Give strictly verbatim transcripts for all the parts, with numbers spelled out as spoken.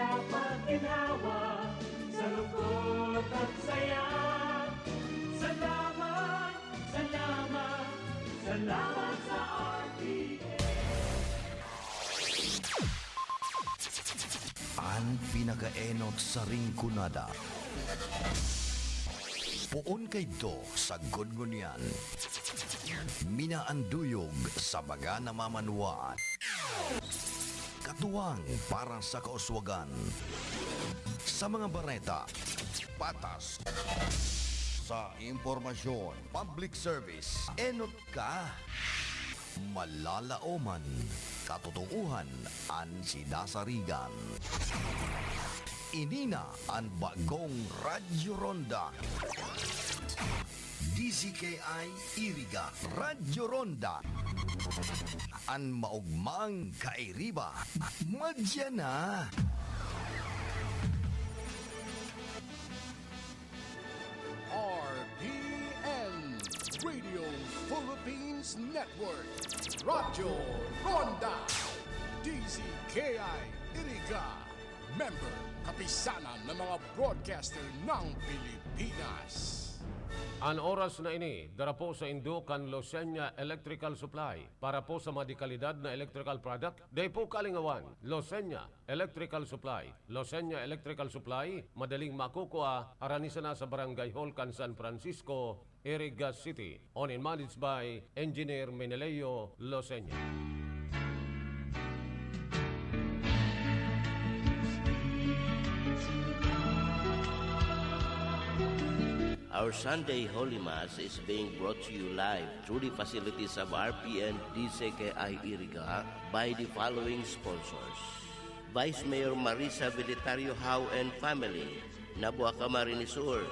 Pagginhawa sa lungkot at saya. Salamat, salamat, salamat sa R T N. An pinakaenot sa Rinconada. Poon kaidto sa sagkod ngunyan. Minaanduyog sa mga namamanwaan. Katuwang para sa kauswagan. Sa mga bareta, patas. Sa impormasyon, public service, enot ka. Malalaoman, katotoohan an sinasarigan. Ini na an bagong Radyo Ronda. D Z K I Iriga, Radyo Ronda. An maogmang kairiba, madya na. R P N, Radio Philippines Network, Radyo Ronda, D Z K I Iriga, member, kapisanan ng mga broadcaster ng Pilipinas. An oras na ini, dara po saindo kan Losenya Electrical Supply. Para po sa mga dekalidad na electrical product, dai po kalingawan, Losenya Electrical Supply. Losenya Electrical Supply, madaling makukua, harani sana sa Barangay Hall kan San Francisco, Iriga City. Owned and managed by Engineer Meneleo Losenya. Our Sunday Holy Mass is being brought to you live through the facilities of R P N D Z K I Iriga by the following sponsors: Vice Mayor Marisa Velitario Howe and family, Nabuac, Camarines Sur.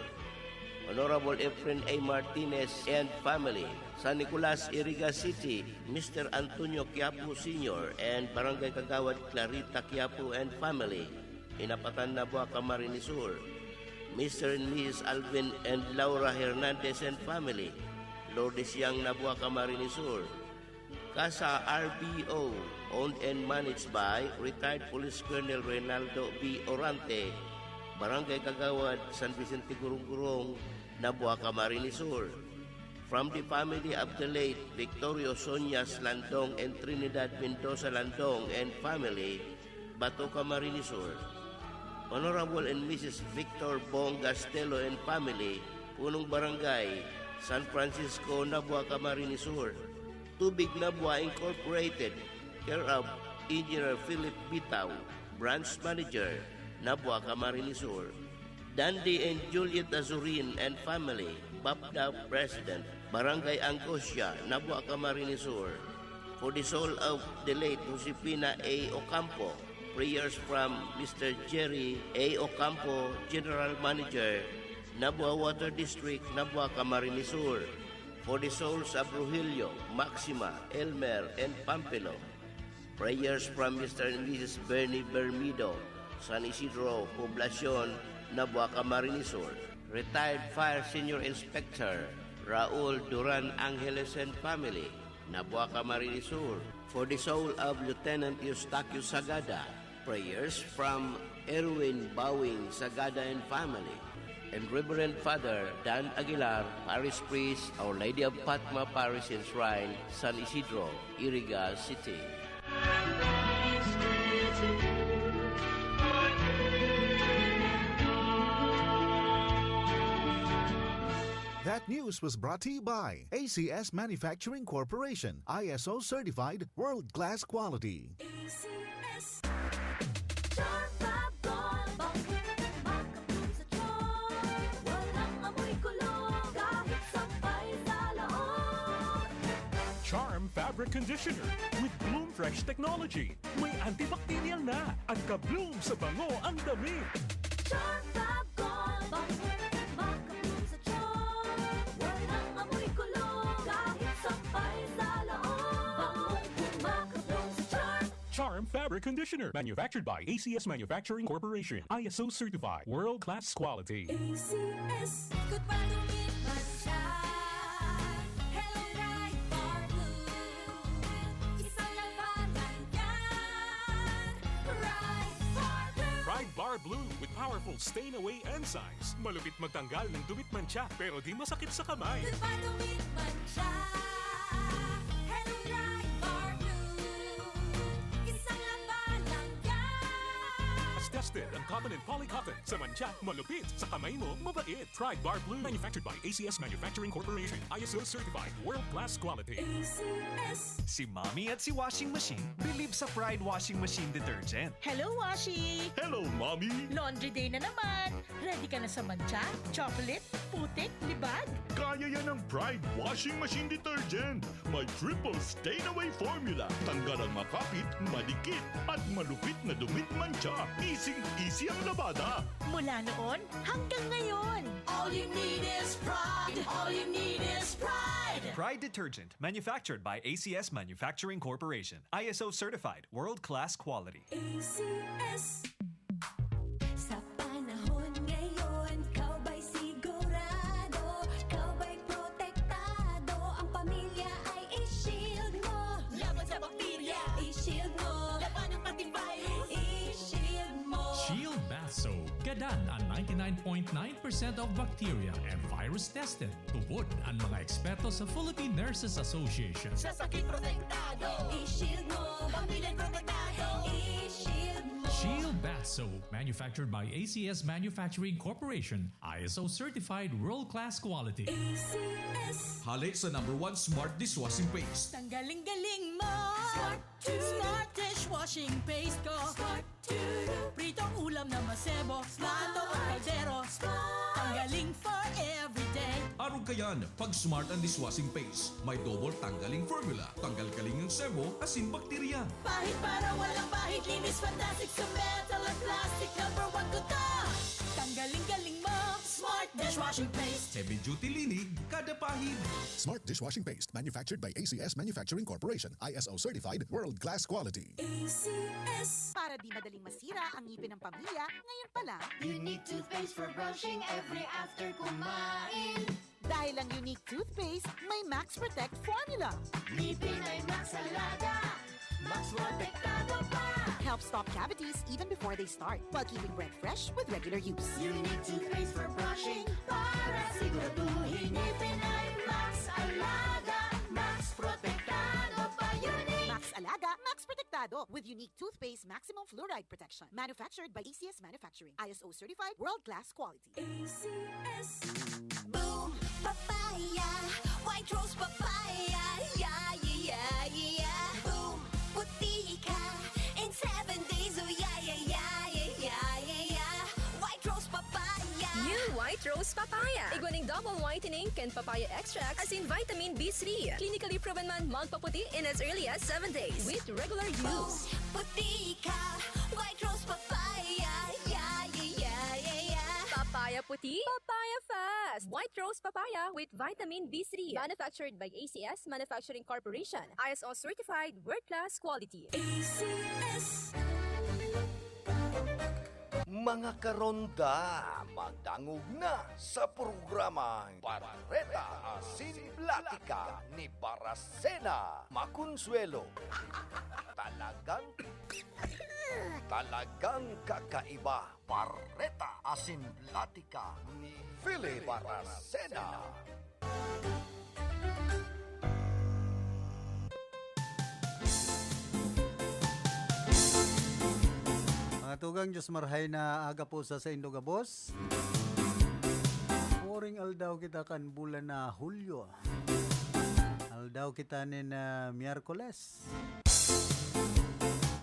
Honorable Efren A. Martinez and family, San Nicolas, Iriga City. Mister Antonio Quiapo Senior and Barangay Kagawad Clarita Quiapo and family, Inapatan, Nabuac, Camarines Sur. Mister and Missus Alvin and Laura Hernandez and family, Lourdes Yang, Nabuac, Camarines Sur. Casa R B O, owned and managed by retired Police Colonel Reynaldo B. Orante, Barangay Kagawad, San Vicente, Gurong-Gurong, Nabuac, Camarines Sur. From the family of the late Victorio Sonias Landong and Trinidad Mendoza Landong and family, Bato, Camarines Sur. Honorable and Missus Victor Bong Gastelo and family, Punong Barangay, San Francisco, Nabuac, Camarines Sur. Tubig Nabuac Incorporated, care of Engineer Philip Bitao, Branch Manager, Nabuac, Camarines Sur. Dandy and Juliet Azurin and family, BAPDA President, Barangay Angosia, Nabuac, Camarines Sur. For the soul of the late Josefina A. Ocampo, prayers from Mister Jerry A. Ocampo, General Manager, Nabuac Water District, Nabuac, Camarines Sur. For the souls of Rogelio, Maxima, Elmer, and Pampilo. Prayers from Mister and Missus Bernie Bermido, San Isidro Poblacion, Nabuac, Camarines Sur. Retired Fire Senior Inspector Raul Duran Angeles and family, Nabuac, Camarines Sur. For the soul of Lieutenant Eustaquio Sagada, prayers from Erwin Bawing Sagada and family, and Reverend Father Dan Aguilar, Parish Priest, Our Lady of Fatma Parish and Shrine, San Isidro, Iriga City. That news was brought to you by A C S Manufacturing Corporation, I S O certified, world-class quality. A C S. Charm Fab Gold, bang makaplum sa charm. Walang amoy kulog, kahit sampay sa loob. Charm Fabric Conditioner with Bloom Fresh Technology. May antibacterial na. An ka-bloom sa bango ang damit. Charm Fab Gold, bang makaplum sa charm. Walang amoy kulog, kahit sampay sa loob. Bang makaplum sa charm. Charm Fabric Conditioner, manufactured by A C S Manufacturing Corporation, I S O certified, world-class quality. A C S. Ikot pa, lumipat siya. Hello, Ride for Blue. Isang labanan yan. Ride for Blue. Bar Blue with powerful stain away enzymes. Malupit magtanggal ng dumit mantsa, pero di masakit sa kamay. Di ba dumit mantsa? Hello Pride Bar Blue. Isang laba lang yan. As tested ang cotton and polycotton. Sa mantsa, malupit. Sa kamay mo, mabait. Pride Bar Blue. Manufactured by A C S Manufacturing Corporation. I S O certified. World class quality. A C S. Si Mommy at si Washing Machine believe sa Pride Washing Machine Detergent. Hello, Washi! Hello, Mommy! Laundry day na naman! Ready ka na sa mantsa, chocolate, putik, libag? Kaya yan ng Pride Washing Machine Detergent. May triple stain away formula. Tanggal ang makapit, madikit, at malupit na dumit mantsa. Easy-easy ang labada. Mula noon hanggang ngayon! All you need is pride. All you need is pride. Pride Detergent, manufactured by A C S Manufacturing Corporation. I S O certified, world-class quality. A C S. Sa panahon ngayon, ikaw ba'y sigurado? Ikaw ba'y protektado? Ang pamilya ay i-shield mo. Laban sa bakterya, i-shield mo. Labanan pati virus, i-shield mo. Shield Bath Soap. Gadan an ninety-nine point nine percent of bacteria and virus tested. Tubod an mga eksperto sa Philippine Nurses Association. Sa sakit protektado, i-shield mo. Pamilya protektado, i-shield mo. Shield Bath Soap, manufactured by A C S Manufacturing Corporation, I S O certified world-class quality. A C S. Hale sa number one smart dishwashing paste. Ang galing-galing mo! Smart to. Smart dishwashing paste ko! Smart to. Pritong ulam na masebo, plato o kaldero. Ang galing for everyday. Arog kayan, pag smart ang dishwashing paste. May double tanggaling formula. Tanggal kaling ang sebo, asin bakterya. Pahid para walang bahid, linis fantastic sa metal at plastic. Number one ko to! Ang galing-galing mo! Smart dishwashing paste. Heavy duty linig, kada pahid. Smart dishwashing paste, manufactured by A C S Manufacturing Corporation, I S O certified, world class quality. A C S. Para di madaling masira ang ngipin ng pamilya, ngayon pa lang. Unique toothpaste for brushing every after kumain. Dahil ang Unique Toothpaste may Max Protect Formula. Ngipin ay Max Alaga. Max Protektado pa. Helps stop cavities even before they start, while keeping breath fresh with regular use. Unique toothpaste for brushing para siguraduhin ngipin ay Max Alaga. Max Protektado pa. Unique. Max Alaga, Max Protektado with Unique Toothpaste Maximum Fluoride Protection. Manufactured by A C S Manufacturing. I S O certified, world-class quality. A C S. Boom! Papaya! White Rose Papaya! Yeah, yeah, yeah, yeah! Boom! Puti ka in seven days! Oh, yeah, yeah, yeah, yeah, yeah, yeah! White Rose Papaya! New White Rose Papaya. Igwa ning double whitening kan papaya extract asin vitamin B three. Clinically proven man magpaputi in as early as seven days with regular Boom! use. Puti ka! White Rose Papaya! Yeah, yeah, yeah, yeah, yeah! Papaya puti, papaya fast. White Rose Papaya with vitamin B three. Manufactured by A C S Manufacturing Corporation. I S O certified, world-class quality. A C S. Mga karonda, madangog na sa programang Bareta Asin Platika ni Barasena Maconsuelo. Talagang, talagang kakaiba. Bareta Asin Platika ni Philip Barasena. Mga tugang, Diyos marhay na aga po sa saindo gabos. Puring aldaw kita kan bulan na Hulyo. Aldaw kita nin ah, Miyerkules.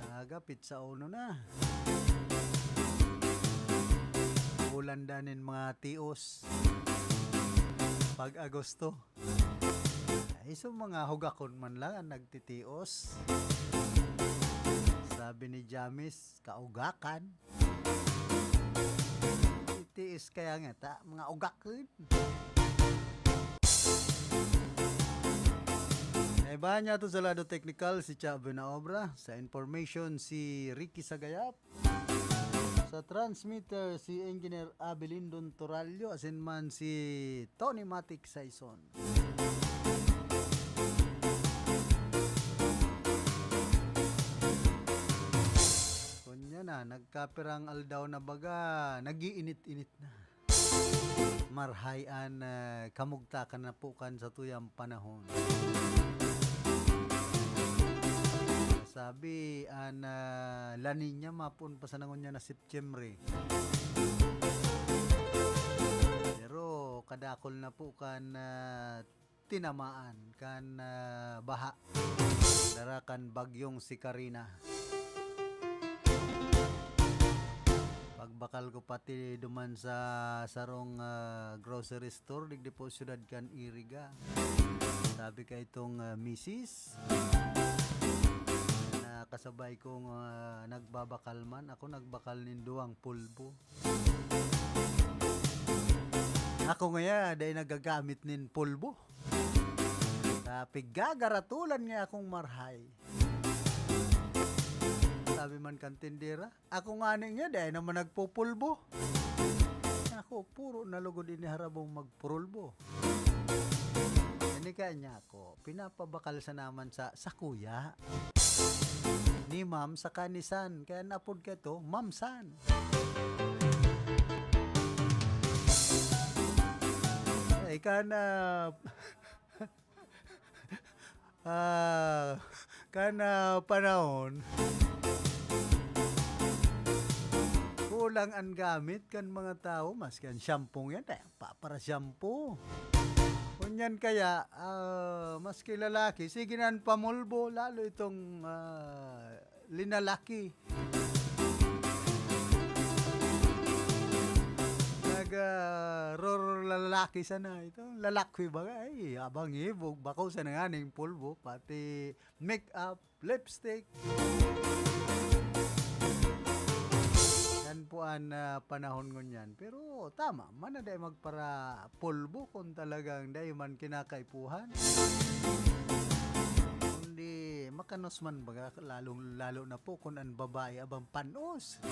Sa aga, pitsa uno na. Bulan da nin mga tios. Pag Agosto. Ay, so mga hugakon man lang ang nagtitios. Sabi ni Jamis, kaugakan. Titiis kaya nga ta, mga ugakon. Naibahan niya to sa lado teknikal si Cha Buenaobra. Sa information, si Ricky Sagayap. Sa transmitter, si Engineer Abelindon Torallo, asin man si Tony Matic Saison. Kunya na. nagkapirang aldaw na baga, nag-iinit-init na. Marhay an, ah, kamugtakan na po kan satuyang panahon. Sabi, an, ah, La Niña, mapoon pa sana ngunyan na Setyembre. Pero kadakol na po kan, ah, tinamaan kan, ah, baha dara kan bagyong si Karina. Pagbakal ko pati duman sa sarong, ah, grocery store digdi po siyudad kan Iriga. Sabi ka itong, ah, misis na kasabay kong, ah, nagbabakal man. Ako nagbakal nin duwang pulbo. Ako ngaya, dai nagagamit nin pulbo. Sa piggagaratulan nga akong marhay. Sabi man kan tindera, "Ako ngani nga, dai naman nagpupulbo." Ako, puro na lugod ini harabong magpurulbo. Ini kaya niya ako, pinapabakal sa naman sa, sa kuya. Ni Ma'am saka ni San. Kaya napod ka to, Ma'am San. Ay, ka na, ah, kan, ah, panahon, kulang an gamit kan mga tawo, maski an shampoo yan, eh, papara-shampoo. Ngunyan kaya, ah, maski lalaki, sige na an pamulbo, lalo itong, ah, linalaki. Nag, ah, ror lalaki sana. Itong lalaki baga, ay, abang ibog, bako sa nanganing pulbo, pati make-up, lipstick. Yan po an, ah, panahon ngunyan. Pero tama man na dai magpara pulbo kung talagang dai man kinakaipuhan. Kundi makanos man baga, lalong-lalo na po kung an babae abang panos.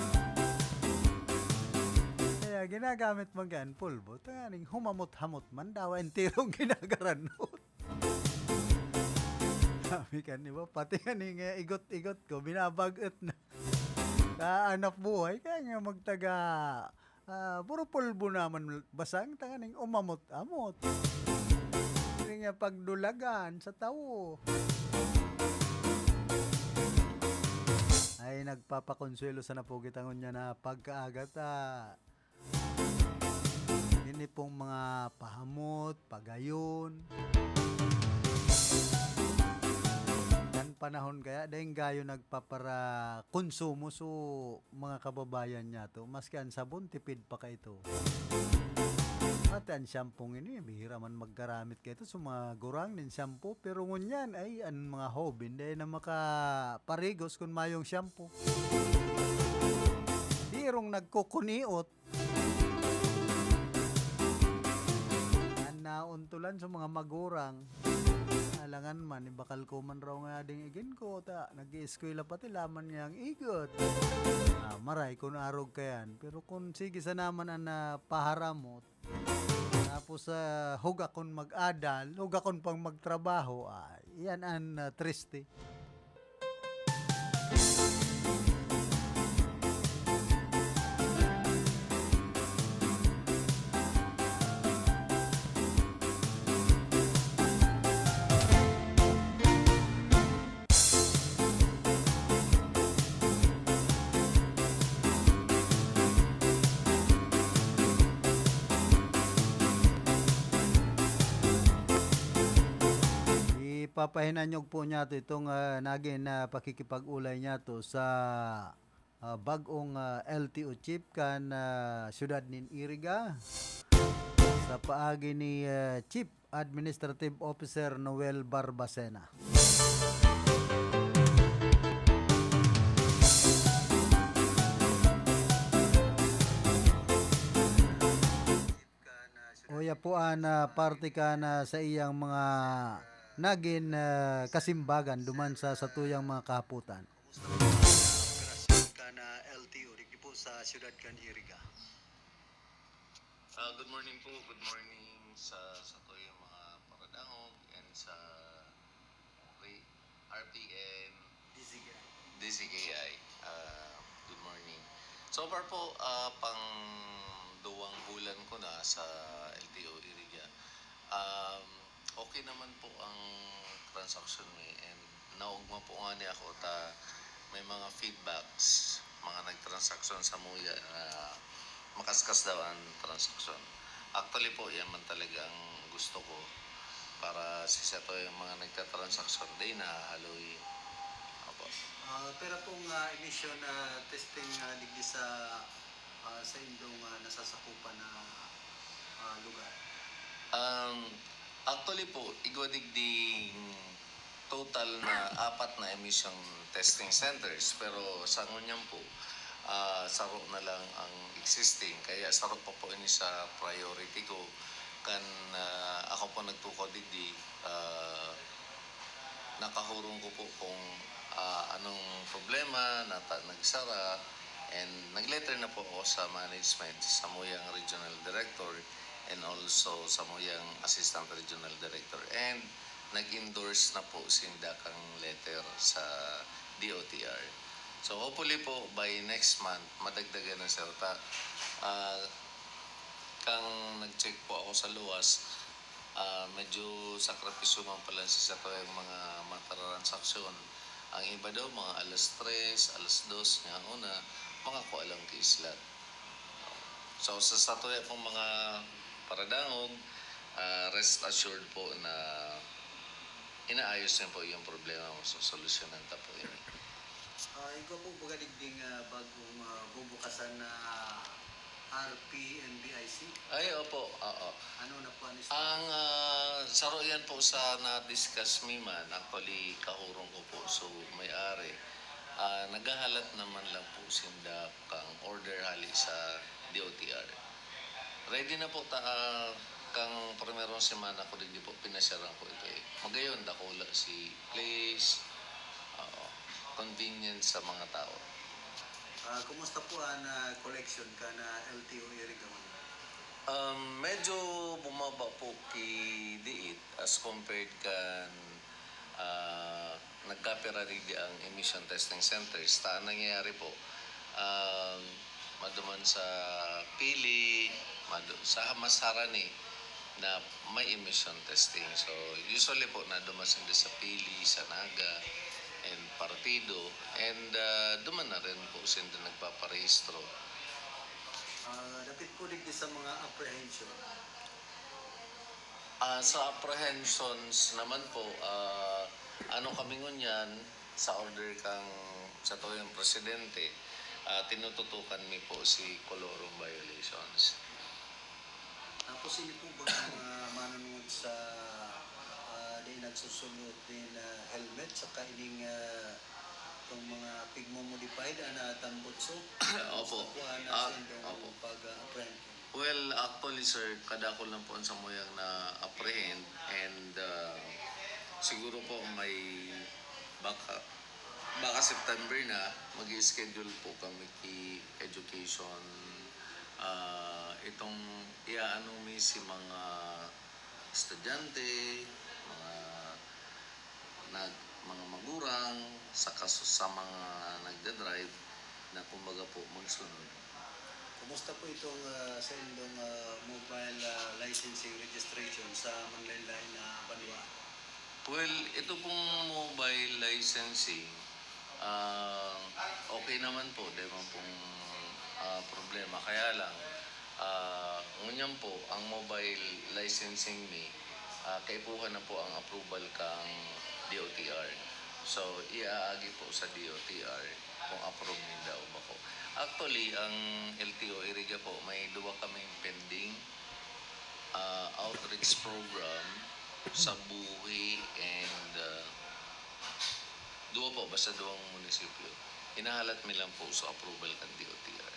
Kaya ginagamit man kaya an pulbo, tanganing humamot-hamot man, dawa enterong ginagaranot. Sabi kan iba, pati kan nga igot-igot ko, binabag-et na. Sa hanap buhay, kaya nga magtaga, ah, puro pulbo naman, basang tanganing umamot-amot. Hindi nga pagdulagan sa tawo. Ay, nagpapakonsuelo sana po kita ngunyan na pagkaaga ta. Ini pong mga pahamot, pagayon. Kan panahon kaya, daing gayo nagpaparakonsumo, so, mga kababayan niyato, maski an sabon, tipid pa kaito. Pati an shampoo ini, bihira man maggaramit kaito, so, mga gurang nin shampoo, pero ngunyan, ay, an mga hoben, dai na makaparigos kun mayong shampoo. Dirong nagkukuniot, an nauntulan sa mga magurang. Alangan man, ibakal ko man raw nga ding igin ko, ta, nag-ieskwela pati, laman niya ang igot. Ah, maray kun arog kayan. Pero kun sige sa naman an, ah, paharamot, tapos, ah, hugakon mag-adal, hugakon pang magtrabaho, ay, iyan an, ah, triste. Ipapahinanyog po niyato itong, ah, nagin na pakikipag-olay niyato sa, ah, bag-ong, ah, L T O chief kan, ah, siyudad nin Iriga, sa paagi ni, ah, Chief Administrative Officer Noel Barbacena. Uya po an, ah, parte kan, ah, saiyang mga nagin, ah, kasimbagan duman sa satuyang mga kahapotan. Kumusta po ang operasyon kan, ah, L T O digdi po sa siyudad kan Iriga? Ah, good morning po. Good morning sa, sa tuyang mga paradangog and sa, okay, R P M, D Z K I. D Z K I. Ah, good morning. So far po, ah, pang duwang bulan ko na sa L T O Iriga. Um, okay naman po ang transaksyon mi and naogma po ngani ako ta may mga feedbacks, mga nagtransaksyon samuya na makaskas daw ang transaksyon. Actually po, yan man talaga ang gusto ko para sa satuyang mga nagtatransaksyon, dai nahahaloy. Opo. Ah, pira pong, ah, emission, ah, testing, ah, digdi sa, ah, saindong, ah, nasasakupan na, ah, lugar? Um, actually po, igwa digdi total na apat na emission testing centers, pero sa ngunyan po, ah, saro na lang ang existing. Kaya saro pa po ini sa priority ko. Kan, ah, ako po nagtukaw digdi, ah, nakahurong ko po kung, ah, anong problema na ta-, nagsara, and nag-letter na po ako sa management, samuyang regional director, and also samuyang assistant regional director. And nag-endorse na po sinda kang letter sa D O T R. So, hopefully po, by next month, madagdagan na siya. Ta, ah, kang nag-check po ako sa luwas, ah, medyo sakripisyo man pala sa satuyang mga matransaksyon. Ang iba daw, mga alas tres, alas dos, nga una, mga kuha lang kiislat. So, sa satuya pong mga paradangog, ah, rest assured po na inaayos niyo po yung problema, masosolusyonan ta po yun. Ah, igwa po baga digding, ah, bagong, ah, bubukasan na R P M B I C? Ay, opo, oo. Ano na po ang istorya? Ang, ah, saro yan po sa na-discuss mi man, actually, kahurong ko po, so, may-ari. Ah, naghahalat naman lang po sinda kang order hali sa D O T R. Ready na po ta, ah, kang primerong semana ko digdi po, pinasyaran ko ito eh. Magayon, dakula si place, oo, convenience sa mga tao. Ah, kumusta po ang, ah, collection kan, ah, L T O Iriga? Um, medyo bumaba po ki diit as compared kan, ah, nagkapira digdi ang emission testing centers. Ta, ang nangyayari po, um, maduman sa Pili, madu-, sa mas harani na may emission testing. So, usually po, naduman sinda sa Pili, sa Naga, and Partido. And, ah, duman na rin po sinda nagpaparehistro. Ah, dapit po digdi sa mga apprehension. Ah, sa apprehensions naman po, ah, ano kami ngunyan, sa order kang satuyang presidente, ah, tinututukan mi po si colorum violations. Tapos ini po ba ang, ah, manunod sa, ah, di nagsusulot din, ah, helmet, saka ining, ah, itong mga pigmo-modified, ah, na tambutso? Opo. Kumusta po, ah, na Ah, sa inyong opo. pag-, ah, apprehend? Well, actually, sir, kadakul lang po ang samuyang na-apprehend and, ah, siguro po may baka, baka September na, mag-i-schedule po kami ki education, ah, itong iaano mi si mga estudyante, mga nag-, mga magurang, saka sa, sa mga nagda-drive na kumbaga po magsunod. Kumusta po itong, ah, sa indong, ah, mobile, ah, licensing registration sa manlain-lain na banwa? Well, ito pong mobile licensing, ah, okay naman po, di man pong, ah, problema. Kaya lang, ah, ngunyan po, ang mobile licensing mi, ah, kaipuhan na po ang approval kang D O T R. So, iaagi po sa D O T R kung approve ninda o bako. Actually, ang L T O Iriga po, may duwa kaming pending, ah, outreach program sa Buhi and, ah, duwa po, basta duwang munisipyo. Hinahalat mi lang po sa approval kan D O T R.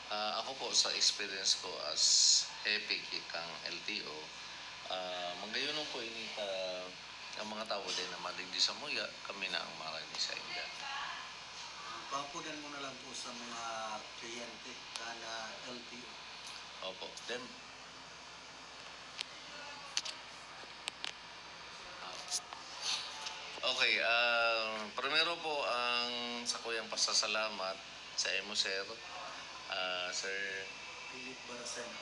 Ah, ako po, sa experience ko as hepe ki-, kang L T O, ah, magayon po ini ta, ang mga tawo din na madigdi samuya, kami na ang marani sainda. Pahapodan mo na lang po sa mga kliyente kan L T O. Opo, dem. Okay, ah, primero po ang sakuyang pasasalamat sa imo, sir. Sir Philip Baracena.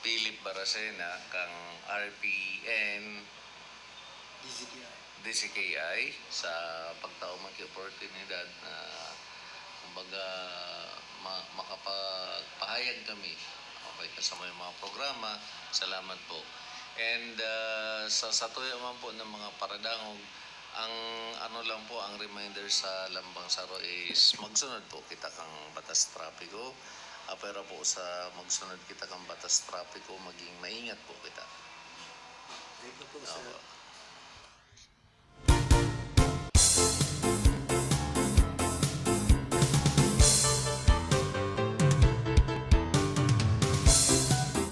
Philip Baracena, kang R P N D C K I. D C K I, sa pagtao man ki oportunidad na, kumbaga, ma-, makapagpahayag kami, okay, sa may mga programa. Salamat po. And, ah, sa, sa tuya man po ng mga paradangog, ang ano lang po, ang reminder sa lambang saro is magsunod po kita kang batas trapiko. Apwera po sa magsunod kita kang batas trapiko, maging maingat po kita. Dito po, sir. Opo.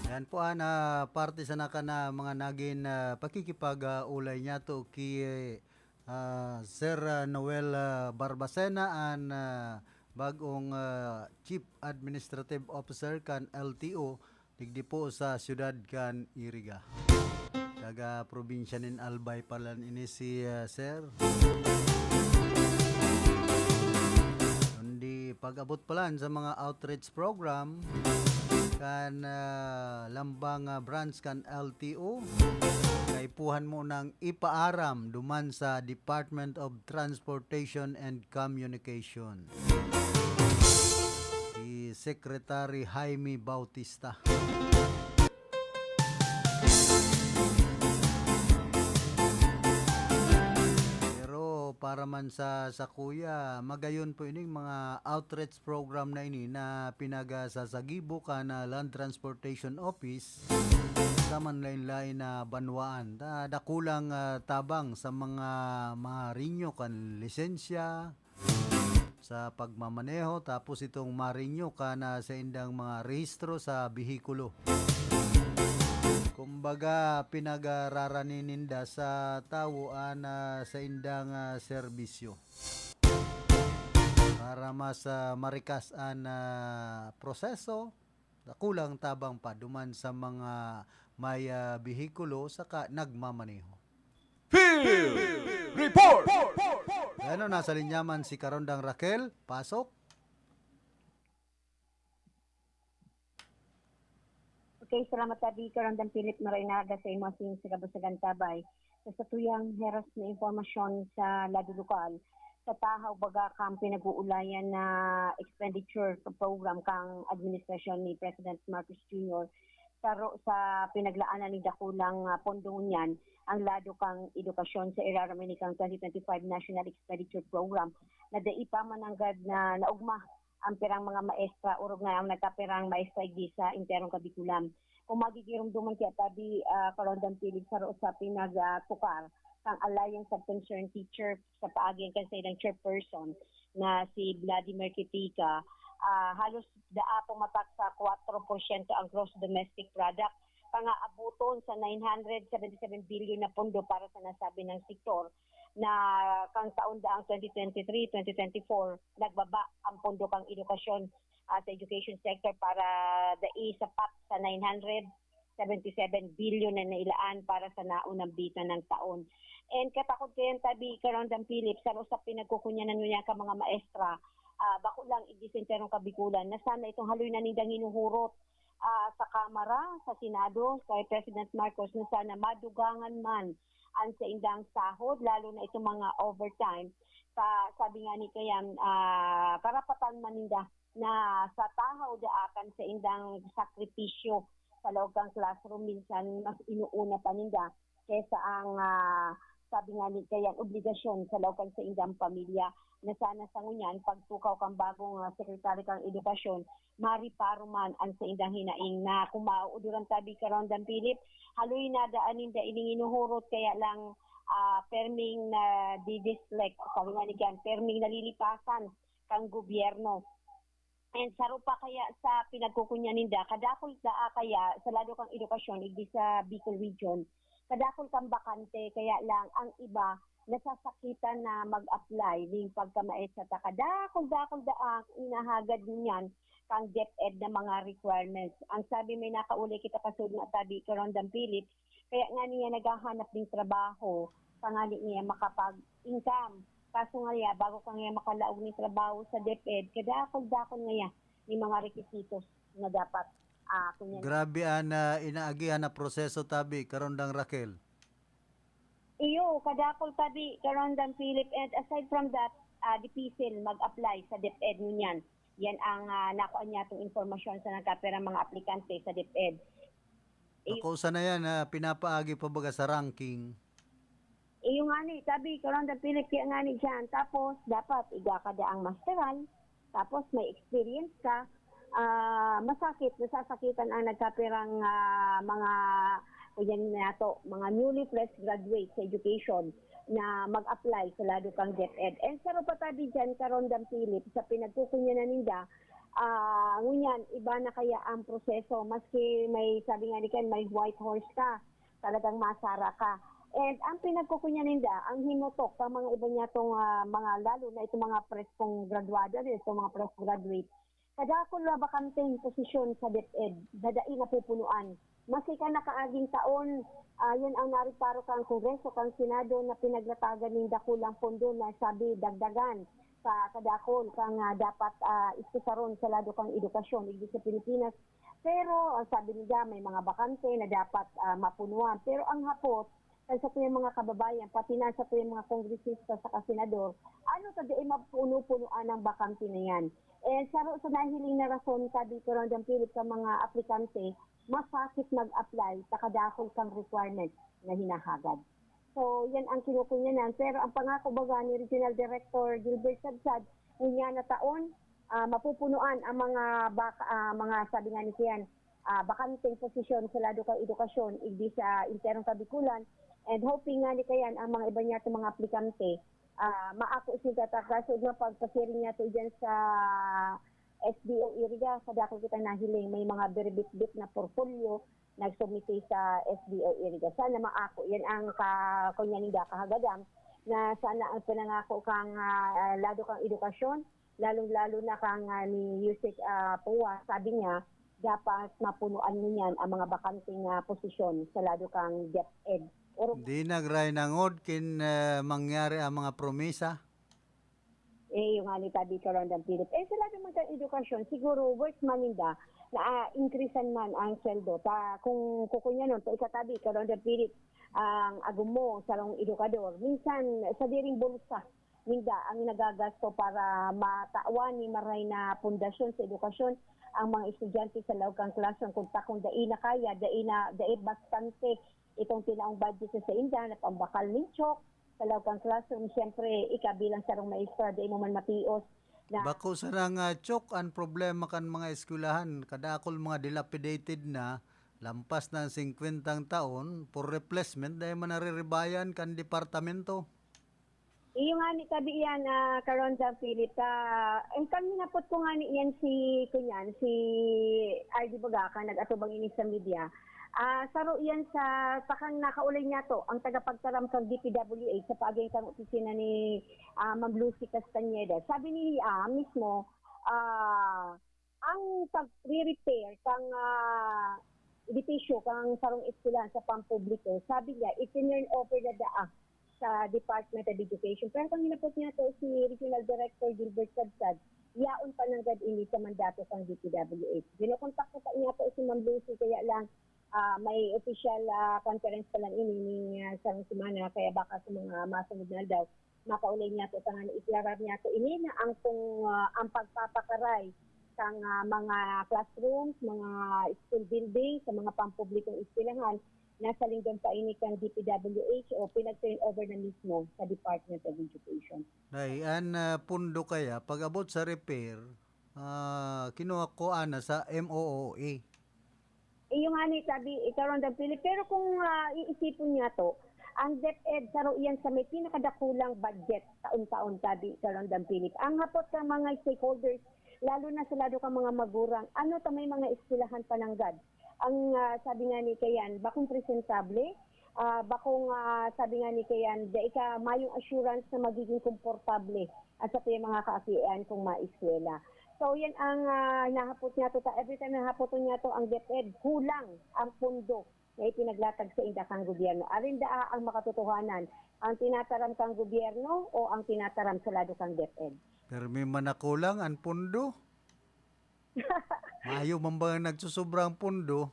Yan po, ah, na parte sana kan mga nagin, ah, pakikipag-, ah, ulay niyato ki, ah, Sir, ah, Noel, ah, Barbacena, an, ah, bag-ong, ah, Chief Administrative Officer kan L T O, digdi po sa siyudad kan Iriga. Taga probinsya nin Albay pala ini si, ah, Sir. Kundi pag-abot pa lang sa mga outreach program kan, ah, lambang, ah, branch kan L T O, kaipuhan mo nang ipaaram duman sa Department of Transportation and Communication, si Secretary Jaime Bautista. Pero para man sa sakuya, magayon po ining mga outreach program na ini na pinagasasagibo kan Land Transportation Office sa manlain-lain na banwaan. Ta-, dakulang, ah, tabang sa mga marinyo kan lisensya, sa pagmamaneho, tapos itong marinyo kan saindang mga rehistro sa behikulo. Kumbaga, pinagararani ninda sa tawo an, ah, saindang, ah, serbisyo. Para mas, ah, marikas an, ah, proseso, dakulang tabang pa duman sa mga may, ah, behikulo saka nagmamaneho. Field Report! Bueno, nasa linya man si Karondang Raquel. Pasok. Okay, salamat, Abi. Karondang Philip, maray na aga sa imo asin sa kabusagan tabay. Sa satuyang heras na impormasyon sa lado lokal, sa Tahaw baga kan pinag-uulayan na expenditure program kan administrasyon ni President Marcos Junior, saro sa pinaglaanan nin dakulang, ah, pondo ngunyan ang lado kan edukasyon sa irarom ini kan twenty twenty-five National Expenditure Program, na dai pa man nanggad na naogma ang pirang mga maestra, orog na ang nagkapirang maestra igdi sa enterong Kabikulan. Kung magigiromdoman ki Atabi, ah, Karondang Philip, saro sa pinag, ah, tukar kan Alliance of Concerned Teacher sa paagi kan saindang chairperson na si Vladimir Kitika, ah, halos daa pumatak sa kwatro porsyento ang gross domestic product, pangaabuton sa nine hundred seventy-seven billion na pondo para sa nasabi nang sektor, na kan taon daang twenty twenty-three, twenty twenty-four, nagbaba ang pondo kan edukasyon, ah, sa education sector para dai sapat sa nine hundred seventy-seven billion na nailaan para sa naunang bitan ng taon. And katakod kayan tabi, Karondang Philip, saro sa pinagkukunyanan ngunyan kan mga maestra, ah, bako lang igdi sa enterong Kabikulan, na sana itong haloy na nindang hinuhurot, ah, sa Kamara, sa Senado, kay President Marcos, na sana madugangan man ang saindang sahod, lalo na itong mga overtime. Sa, sabi nga ni kayan, ah, karapatan man ninda na sa tahaw daa kan saindang sakripisyo sa laog kan classroom, minsan mas inuuna pa ninda kesa ang, ah, sabi nga ni kayan, obligasyon sa laog kan saindang pamilya, na sana sa ngunyan pagtukaw kan bagong, ah, Secretary kan Edukasyon, mariparo man ang saindang hinaing na kung maoodor ang tabi, Karondang Philip, haloy na daan ninda ining hinuhurot, kaya lang, ah, perming nadidislek, sabi nga ni kayan, perming nalilipasan kan gobyerno. And saro pa kaya sa pinagkukunyan ninda, kadakul daa kaya sa lado kan edukasyon igdi sa Bicol Region, kadakul kan bakante, kaya lang ang iba nasasakitan na mag-apply ning pagkamaestra ta. Kadakul-dakul daa ang inahagad niyan kan DepEd na mga requirements. Ang sabi, may nakaulay kita kasud na tabi, Karondang Philip, kaya nga niya naghahanap ning trabaho, tangali niya makapag-income. Kaso nga niya, bago ka niya makalaog ning trabaho sa DepEd, kadakul-dakul nga niya ni mga requisitos na dapat, ah, kunya. Grabe an ah, inaagihan na proseso tabi, Karondang Raquel. Iyo, kadakol tabi, Karondang Philip. And aside from that, ah, dipisil mag-apply sa DepEd ngunyan. Yan ang ah, nakuha niya itong impormasyon sa nagkapirang mga aplikante sa DepEd. Iyo, Ako sana yan, ah, pinapaagi pa baga sa ranking. iyo nga ni, tabi, Karondang Philip, kaya nga ni dyan. Tapos, dapat iga ka daang masteral. Tapos, may experience ka. Ah, masakit, nasasakitan ang nagkapirang ah, mga, kuyan nato, mga newly fresh graduate sa education na mag-apply sa lado kang DepEd. And saro pa tabi dyan, Karondang Philip, sa pinagkukunyanan ninda, ah, ngunyan, iba na kaya ang proseso. Maski may, sabi nga ni Ken, may white horse ka, talagang masara ka. And ang pinagkukunya ninda, ang hinutok sa mga iba niya tong ah, mga, lalo na itong mga preskong graduado, ano, itong mga preskong graduate, kadakol na bakanteng posisyon sa DepEd, na dai napupunuan. Maski kan nakaaging taon, ah, yan ang nariparo kan Kongreso, kan Senado, na pinaglatagan nin dakulang pondo na sabi dagdagan sa kadakol kang ah, dapat ah, istusaron sa lado kang edukasyon igdi sa Pilipinas. Pero ang sabi nila, may mga bakante na dapat ah, mapunuan. Pero ang hapot, kan satuyang mga kababayan, pati na satuyang mga kongresista saka senador, ano ta dai mapuno-punuan ang bakante na yan? And saro sa nahiling na rason, sabi ko, Rondang Philip, sa mga aplikante, masakit mag-apply sa kadakol kang requirement na hinahagad. So, yan ang kinukunyanan. Pero ang pangako baga ni Regional Director Gilbert Sadsad, niya na taon, ah, mapupunuan ang mga bak- ah, mga, sabi nga ni Kian, ah, bakanteng posisyon sa lado kang edukasyon, igdi sa enterong Kabikulan. And hoping nga ni Kayan ang mga iba niya itong mga aplikante, ah, maako sinda ta, kaso na pagpasiring niya to dyan sa S D O Iriga, sa dako kita nahiling, may mga biribitbit na portfolio nagsubmite sa S D O Iriga. Sana maako yan ang ka, kunya ninda kahagadan, na sana ang pinangako kang ah, lado kang edukasyon, lalong-lalo na kang ah, ni Yusek ah, Pua, sabi niya, dapat mapunuan niyan ang mga bakanteng ah, posisyon sa lado kang DepEd. Or Di nagray nangod kin ah, mangyari ang mga promesa. Eh, yung nga ni Tabi Karondang Philip. Eh, sila naman kang edukasyon, siguro worth man ninda na ah, increasean man ang sweldo. Ta, kung kukunyanon, ta ikatabi, Karondang Philip, ang agom mo, sarong edukador. Minsan, sa diring bulsa, ninda ang nagagasto para matawan ni maray na pundasyon sa edukasyon ang mga estudyante sa laog kang classroom. Kung takong dai na kaya, dai na, dai bastante itong tinaong budget sa inda na pambakal nin chok, sa laog kang classroom, siyempre, ika bilang sarong maestra, dai mo man matios na Bako sana nga chok an problema kan mga eskwelahan. Kadakol mga dilapidated na, lampas na ang singkwentang taon, for replacement, dai man nariribayan kan departamento. Iyo nga ni tabi iyan, ah, Karon sa Philip. Ah, ang kami napot ko nga ni iyan si, kunyan, si R D Bagaca, nag-atubang ini sa media. Ah, saro iyan sa, sa kang nakaulay niya to, ang tagapagtaram kang D P W H sa paaging kang opisina ni ah, Ma'am Lucy Castañeda. Sabi niya mismo, ah, ang pagre-repair kang ah, edipisyo kang sarong eskwelahan sa pampubliko, sabi niya, itinurn over na daa sa Department of Education. Pero kung hinapot niya to si Regional Director Gilbert Sadsad, yaon pa nanggad ini sa mandato kang D P W H. Ginokontak ko pa niya po si Ma'am Lucy, kaya lang ah, may official ah, conference pa lang ini ni ah, sarong semana, kaya baka sa mga masunod na aldaw, makaulay niya to tangan iklarar niya to ini na ang kung ah, ang pagpapakaray kang ah, mga classrooms, mga school building sa mga pampublikong eskwelahan, nasa lingdon pa ini kang D P W H o pinag-turn over na mismo sa Department of Education. Nay, an ah, pundo kaya, pag-abot sa repair, ah, kinuha ko ana sa M O O A. Iyo nga ni tabi, ikaw ang Philip. Pero kung ah, iisipon niya to, ang DepEd saro iyan sa may pinakadakulang budget taon-taon, tabi, ikaw ang Philip. Ang hapot kang mga stakeholders, lalo na sa lado kang mga magurang, ano ta may mga eskwelahan pananggad? Ang ah, sabi nga ni Kayan, bakong presentable, ah, bakong ah, sabi nga ni Kayan, dai ka mayong assurance na magiging komportable at sa mga kaakian kung maeskwela. So, yan ang ah, nahapot niya to. Every time nahapot niya to, ang DepEd, kulang ang pondo na ipinaglatag sa inda kang gobyerno. Arin daa ang makatotohanan, ang tinataram kang gobyerno o ang tinataram sa lado kang DepEd? Pero may manakulang an pondo. Mayo man ba nagsusobra ang pondo?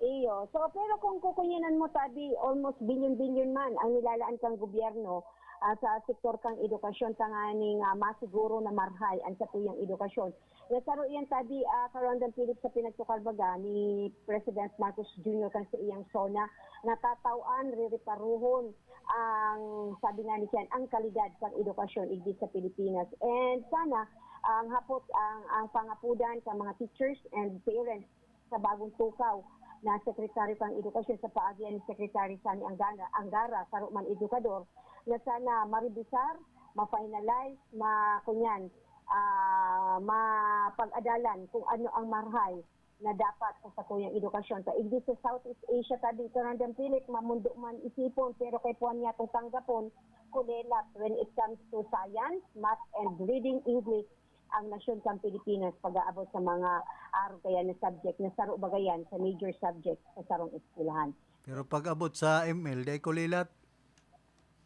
Iyo. So, pero kung kukunyanan mo, tabi, almost bilyon-bilyon man ang nilalaan kang gobyerno ah, sa sektor kang edukasyon tanganing ah, masiguro na marhay ang satuyang edukasyon. Nasaro iyan tabi, ah, Karandang Philip, sa pinagtukar baga ni President Marcos Junior kan sa iyang SONA, natataw-an, ririparuhon ang, sabi nga ni Ken, ang kalidad ng edukasyon igdi sa Pilipinas. And sana, ang hapot, ang, ang pangapudan sa mga teachers and parents sa bagong tukaw na Sekretaryo kan Edukasyon sa paagian ni Secretary Sonny Angara, Angara, saro man edukador, na sana maribisar, ma-finalize, ma-, kunyan, ah, mapag-adalan kung ano ang marhay na dapat sa satuyang edukasyon. Sa igdi sa Southeast Asia, tabi ito nandang pilit, mamundo man isipon, pero kay puwan niya itong tanggapon, kulelat when it comes to science, math, and reading English ang nasyon kan Pilipinas pag-aabot sa mga arog kaya na subject na saro bagayan sa major subject sa sarong eskwelahan. Pero pag-abot sa M L, di ay kulilat.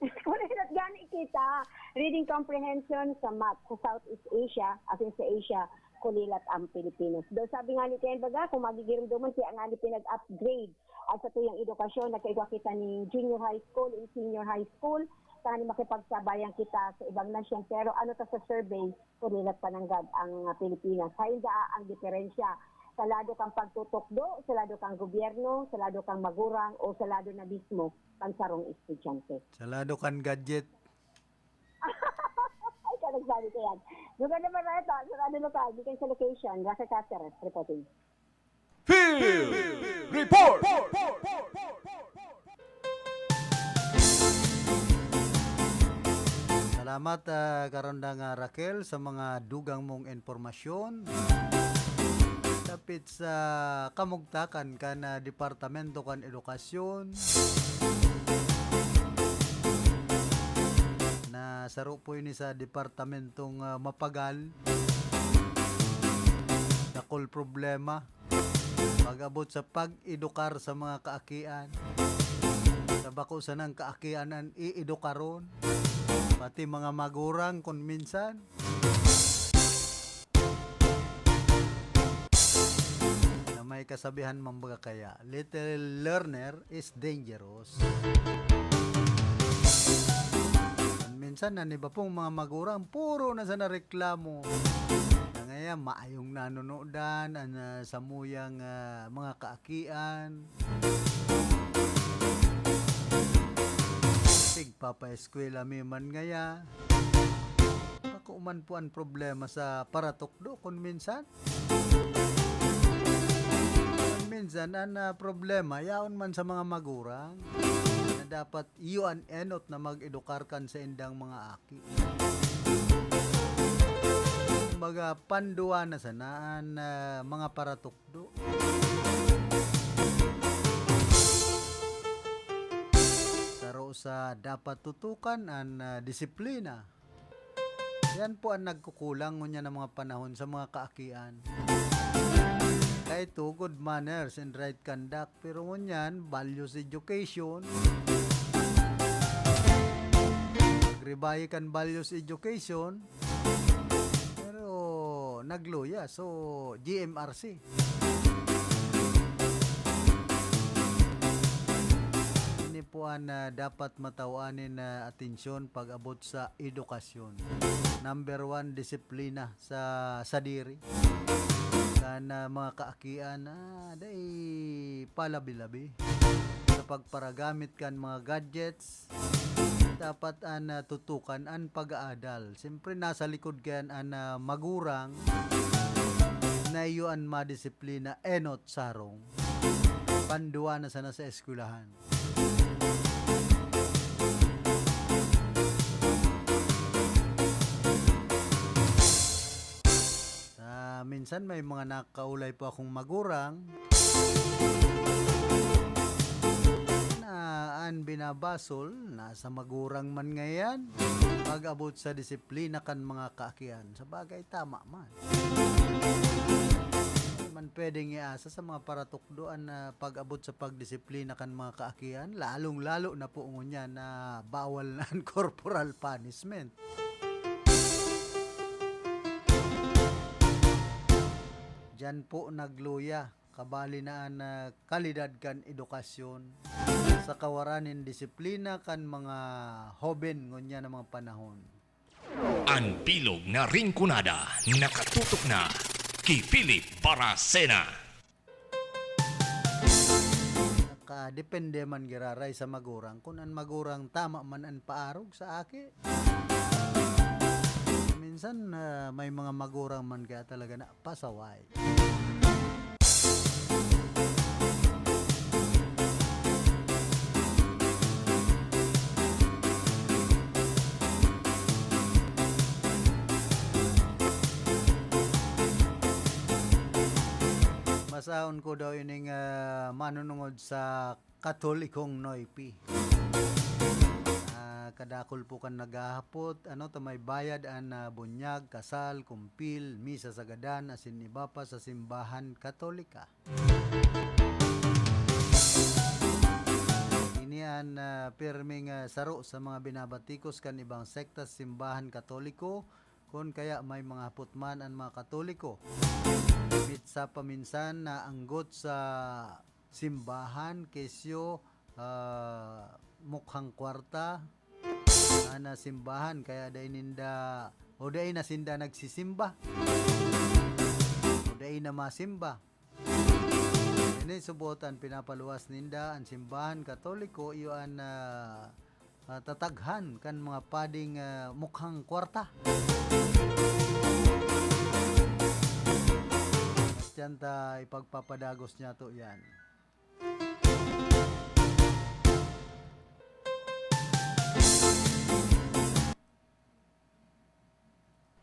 Kulilat gani kita. Reading comprehension sa math sa Southeast Asia, asin sa Asia, kulilat ang Pilipinas. Daw sabi nga ni Ken Baga, kung magigirumduman siya nga ni pinag-upgrade ang satuyang edukasyon, nagkaigwa kita ni junior high school and senior high school, tanganing makipagsabayan kita sa ibang nasyon. Pero ano ta sa survey, kulilat pa nanggad ang ah, Pilipinas. Hain daa ang diferensya sa lado kang pagtutukdo, sa lado kang gobyerno, sa lado kang magurang, o sa lado na mismo kan sarong estudyante. Sa lado kan gadget. Ay, ka nagsabi ko yan. Lugar naman na ito, sa ano lokal, di kayo sa location, Rafa Caceres, reporting. Field Report! Salamat, ah, Karandang, ah, Raquel, sa mga dugang mong impormasyon. Dapit sa kamugtakan kan, ah, Departamento kan Edukasyon, na saro po ini sa departamentong, ah, mapagal, dakul problema. Pag-abot sa pag-edukar sa mga kaakian, sa bako sanang kaakian an iidukaron, pati mga magurang kun minsan. Na may kasabihan man baga kaya, "Little learner is dangerous." Kun minsan, an iba pong mga magurang, puro na sana reklamo. Na ngayon, maayong nanunodan an, ah, samuyang, ah, mga kaakian. Tigpapaeskwela mi man ngaya. Ako man po ang problema sa paratukdo kun minsan. Kun minsan, an, ah, problema, yaon man sa mga magurang na dapat iyo an enot na mag-edukar kan saindang mga aki. Kumbaga, panduwa na sana an, ah, mga paratukdo. Saro sa dapat tutukan an, ah, disiplina. Yan po ang nagkukulang ngunyan ng mga panahon sa mga kaakian. Kay two, good manners and right conduct. Pero ngunyan, values education. Nagribayi kan values education. Pero nagluya. So, G M R C. Ini po ang, ah, dapat matawanin na atensyon pag-abot sa edukasyon. Number one, disiplina sa sadiri. Kan, ah, mga kaakian, ah, dai palabi-labi sa pagparagamit kan mga gadgets. Dapat an, ah, tutukan an pag-aadal. Siyempre, nasa likod kayan an, ah, magurang na iyo an madisiplina enot sarong. Panduwa na sana sa eskwelahan. Sa minsan may mga nakaulay po akong magurang na an binabasol, nasa magurang man ngayan. Pag-abot sa disiplina kan mga kaakian, sa bagay, tama man. Di man pwedeng iasa sa mga paratukdoan na pag-abot sa pagdisiplina kan mga kaakian, lalong-lalo na po ngunyan na bawal na an corporal punishment. Diyan po nagluya, kabali na an, ah, kalidad kan edukasyon sa kawaran nin disiplina kan mga hoben ngunyan na mga panahon. An bilog na Rinconada, nakatutok na ki Philip Baracena. Nakadepende man giraray sa magurang, kun an magurang tama man an paarog sa aki. Minsan, ah, may mga magurang man kaya talaga na pasaway. Basahon ko daw ining, ah, manunungod sa Katolikong Noypi. Ah, kadakul po kan naghahapot, ano ta may bayad an, ah, bunyag, kasal, kumpil, misa sa gadan, asin iba pa sa simbahan Katolika. Ini an, ah, pirming, ah, saro sa mga binabatikos kan ibang sekta sa simbahan Katoliko, kun kaya may mga hapot man an mga Katoliko. Mitsa paminsan naanggot sa simbahan, kesyo, ah, mukhang kwarta, ana simbahan, kaya dai ninda, o dai na sinda nagsisimba, o dai na masimba. Ini subotan, pinapaluwas ninda an simbahan Katoliko, iyo an, ah, ah, tataghan kan mga pading, ah, mukhang kwarta. At yan ta ipagpapadagos niya to yan.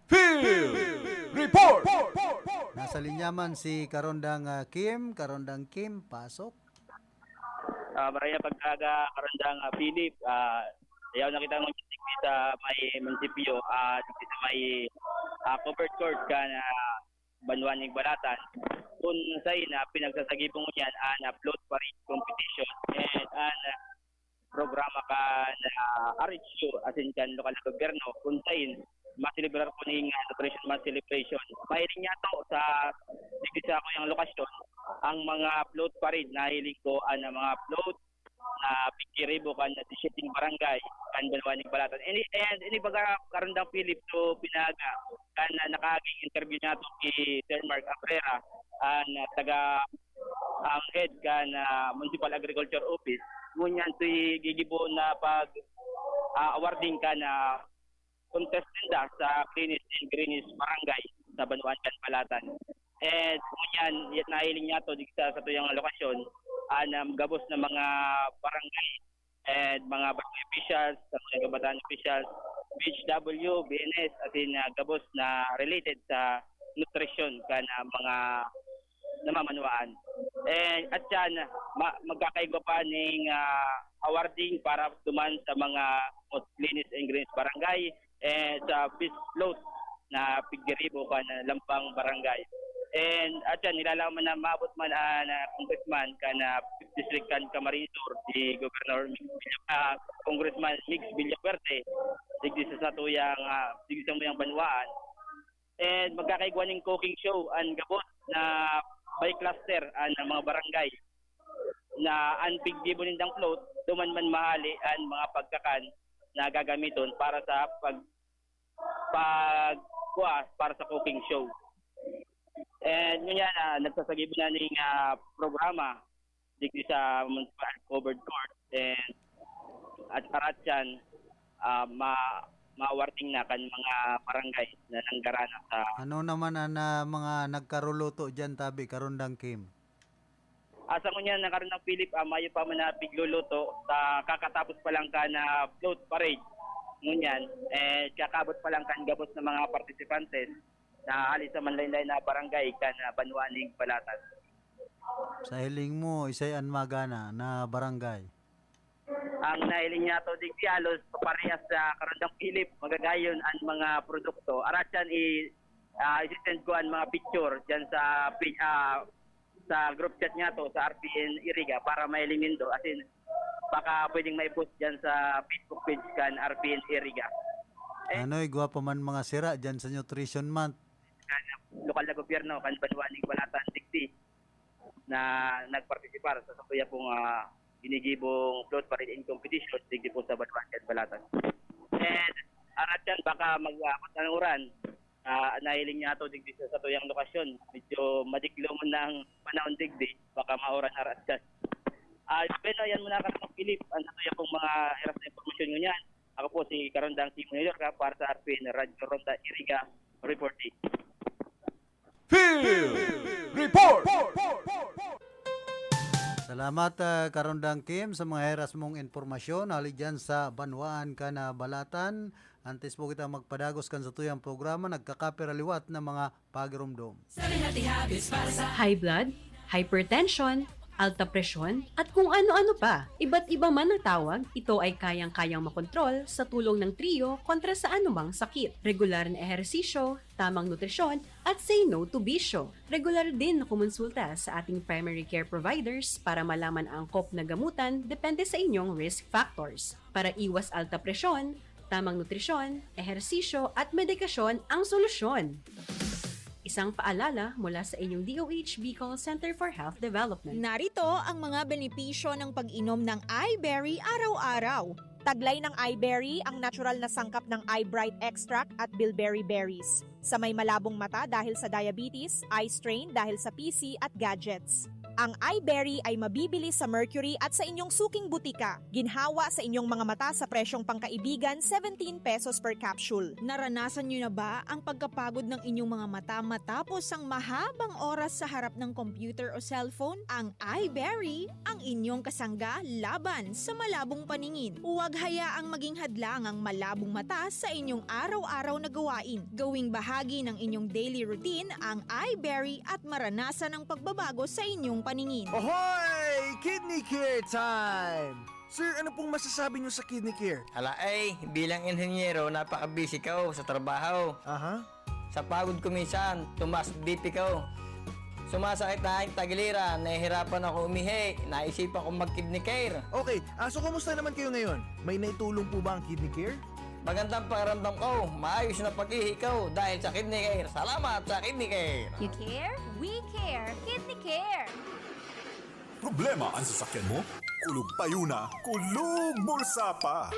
Field Report! Nasa linya man si Karondang, ah, Kim. Karondang Kim, pasok. Ah, marayang pagkaga, Karondang, ah, Philip. Ah, yaw na kita ngunyan digdi sa may munisipyo, ah, digdi sa may, ah, covered court kan, ah, banwa nin Balatan. Kun saen na pinagsasagibo ngunyan an, ah, float parade competition. And an, ah, programa kan, ah, R H U, asin kan lokal na gobyerno, kun saen maselebrar ko ning, ah, Nutrition Month celebration. Mahiling niyato sa digdi sa kuyang lokasyon, ang mga float parade, nahiling ko an mga float na pigiribo kan disyeting barangay kan banwa nin Balatan. Ini, and ini baga, Karondang Philip, so pinaga kan, ah, nakaaging interview niyato ki Sir Mark Abrera, an, ah, taga, ang head kan, ah, Municipal Agriculture Office. Ngunyan, so gigibo na pag, ah, awarding kan, ah, contest ninda sa Cleanest and Greenest Barangay sa banwaan kan Balatan. And ngunyan, nahiling niyato digdi sa satuyang lokasyon, an, um, gabos na mga barangay and mga barangay officials, sa mga kabataan officials, B H W, B N S, asin, ah, gabos na related sa nutrisyon kan, ah, mga namamanwaan. And at yan, ma-, magkakaigwa pa ning, ah, awarding para duman sa mga most cleanest and greenest barangay, eh, sa best float na pigiribo kan lampang barangay. And at yan, nilalaman na maabot man an, ah, congressman kan, ah, district kan Camarines Sur, si Governor Migs Villa-, ah, Congressman Migs Villafuerte, digdi sa satuyang, ah, digdi sa satuyang banwaan. And magkakaigwa ning cooking show an gabos na by cluster an mga barangay na an piggibo nindang float, duman man mahali an mga pagkakan na gagamiton para sa pag-, pagkuha para sa cooking show. And ngunyan, ah, nagsasagibo na ning, ah, programa digdi sa Municipal Covered Court, and at paratyan, ah, ma-, mawarning na kan mga barangay na nanggarana sa Ano naman an, ah, mga nagkaruluto diyan, tabi, Karondang Kim? Ah, sa ngunyan, Karondang Philip, ah, mayo pa man na pigluluto, sa kakatapos pa lang kan float parade. Ngunyan, eh, kakabot pa lang kan gabos na mga partisipantes na hali sa manlain-lain na barangay kan, ah, banwaan ning Balatan. Sa hiling mo, isay an magana na barangay? Ang nahiling niyato digdi halos parehas sa Karondang Philip, magagayon an mga produkto. Aratyan i-, ah, isi-send ko an mga picture diyan sa pi-, ah, sa group chat niyato sa R P N Iriga para mahiling nindo. As in, baka pwedeng mai-post diyan sa Facebook page kan R P N Iriga. Eh, Ano, igwa pa man mga sira diyan sa Nutrition Month. lokal na gobyerno kan banwa ning Balatan digdi na nagpartisipar sa satuya pong, ah, ginigibong float parade and competition digdi po sa banwa kan Balatan. And arat yan, baka mag-abot ng uran. Ah, nahiling niya ato digdi sa satuyang lokasyon. Medyo madiklomon na ang panahon digdi, baka mauran arat yan. Ah, bueno, yan muna, Kang Philip, ang satuya pong mga heras na impormasyon ngunyan. Ako po si Karondang Timo New York, ha, para sa R P N Radyo Ronda Iriga Reporting. Field Report! Salamat, ah, Karondang Kim, sa mga heras mong impormasyon hali dyan sa banwaan kan Balatan. Antes po kita magpadagos kan satuyang programa, nagkakapira liwat na mga pagirumdom. High blood, hypertension, alta presyon, at kung ano-ano pa. Iba't iba man ang tawag, ito ay kayang-kayang makontrol sa tulong ng Trio kontra sa anumang sakit. Regular na ehersisyo, tamang nutrisyon, at say no to bisyo. Regular din na kumonsulta sa ating primary care providers para malaman ang angkop na gamutan depende sa inyong risk factors. Para iwas alta presyon, tamang nutrisyon, ehersisyo at medikasyon ang solusyon. Isang paalala mula sa inyong D O H Bicol Center for Health Development. Narito ang mga benepisyo ng pag-inom ng iBerry araw-araw. Taglay ng iBerry ang natural na sangkap ng iBright extract at bilberry berries. Sa may malabong mata dahil sa diabetes, eye strain dahil sa P C at gadgets. Ang iBerry ay mabibili sa Mercury at sa inyong suking butika. Ginhawa sa inyong mga mata sa presyong pangkaibigan, seventeen pesos per capsule. Naranasan niyo na ba ang pagkapagod ng inyong mga mata matapos ang mahabang oras sa harap ng computer o cellphone? Ang iBerry, ang inyong kasangga laban sa malabong paningin. Huwag hayaang maging hadlang ang malabong mata sa inyong araw-araw na gawain. Gawing bahagi ng inyong daily routine ang iBerry at maranasan ang pagbabago sa inyong paningin. Ohoy! Kidney Care time! Sir, ano pong masasabi niyo sa Kidney Care? Ala ay, bilang inhenyero, napaka-busy ko sa trabaho. Aha. Sa pagod ko minsan, tumaas B P ko. Sumasakit na ang tagiliran, nahihirapan ako umihi, naisipan kong mag-Kidney Care. Okay, ah, so kumusta naman kayo ngayon? May naitulong po ba ang Kidney Care? Magandang pakiramdam ko, maayos na pag-ihi ko dahil sa Kidney Care. Salamat sa Kidney Care! You care? We care! Kidney Care! Problema an sasakyan mo? Kulog payo na, kulog bulsa pa!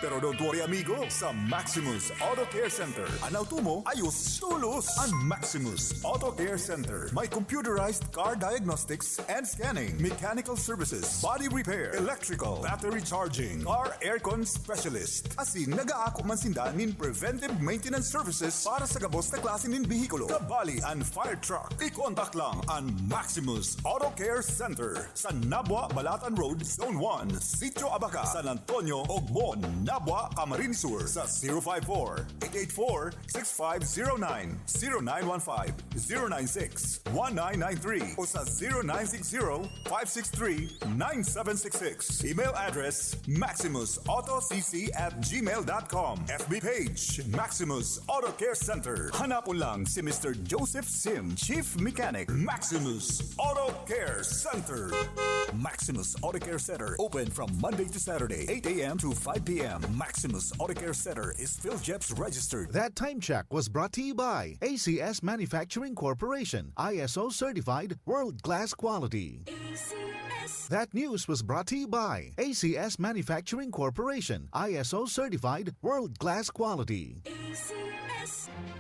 Pero don't worry, amigo, sa Maximus Auto Care Center, an auto mo ayos tolos. An Maximus Auto Care Center may computerized car diagnostics and scanning, mechanical services, body repair, electrical, battery charging, car aircon specialist. Asin nagaako man sinda nin preventive maintenance services para sa gabos na klase nin behikulo, kabali an fire truck. I-contact lang an Maximus Auto Care Center sa Nabua, Balatan Road, Zone one, Sitio Abaca, San Antonio, Ogmon, Nabua, Camarines Sur sa zero five four, eight eight four, six five zero nine, zero nine one five, zero nine six, one nine nine three o sa zero nine six zero, five six three, nine seven six six. Email address, maximus auto c c at gmail dot com. F B page, Maximus Auto Care Center. Hanapon lang si Mister Joseph Sim, Chief Mechanic, Maximus Auto Care Center. Maximus Auto Care Center, open from Monday to Saturday, eight a m to five p m. Maximus Auto Care Center is PhilGEPS registered. That time check was brought to you by A C S Manufacturing Corporation, I S O certified, world-class quality. That news was brought to you by A C S Manufacturing Corporation, I S O certified, world-class quality.